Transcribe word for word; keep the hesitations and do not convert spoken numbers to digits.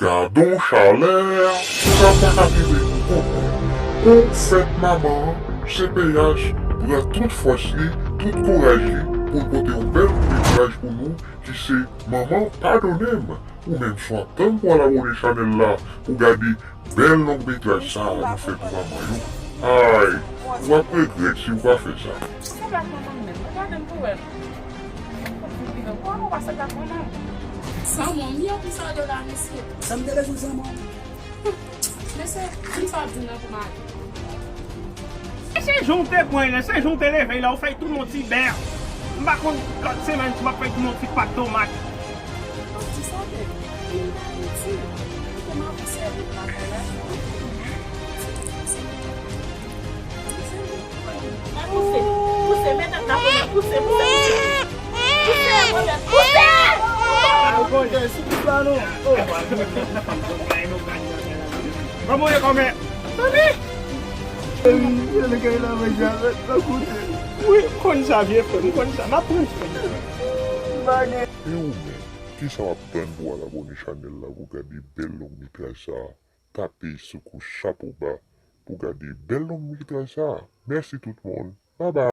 Gadon chalè, sa pa ka kenbe pou kont mwen. Pou fèt manman an, C P H pran tout fòs li, tout kouraj li pou l pote yon bèl kout metraj pou nou ki se Manman Padone M. Ou menm si w ap tann pou al abòne chanèl la pou gade bèl long metraj sa a nou fè pou manman yo. Ay, w ap regrèt si w pa fè sa. Sa pa manman m menm, gade m pou wè. Zanmi m, yo, pou sa yo la, mesye. Sa m te bezwen zanmi w. Mesye, di m sa w ap di nan pou mari. E se jan w te pran l, se jan w te leve l la, ou fè l tounen yon ti bè. M pa konn lòt semèn si m ap fè l tounen yon ti pat tomat. Ou di sa, bèl. Vin pa Ayiti. Kite m avanse avèk bagay la. Pouse, pouse, met tèt la pou mwen, pouse, pouse, pouse. Pouse, Robert, pouse! Al kòlè, sou tout la non. Oh. Kòman w ye, kòmè? Tande? Yo le kay la manje avèk nan kote. Wi, m konn sa, vye frè, m konn sa. M ap pran frè. M pa gen. E ou menm, kisa w ap tann pou w al abòne chanèl la pou w gade bèl long metraj sa a? Tape sou kou chapo ba pou gade bèl long metraj sa a. Mèsi tout moun. Babay.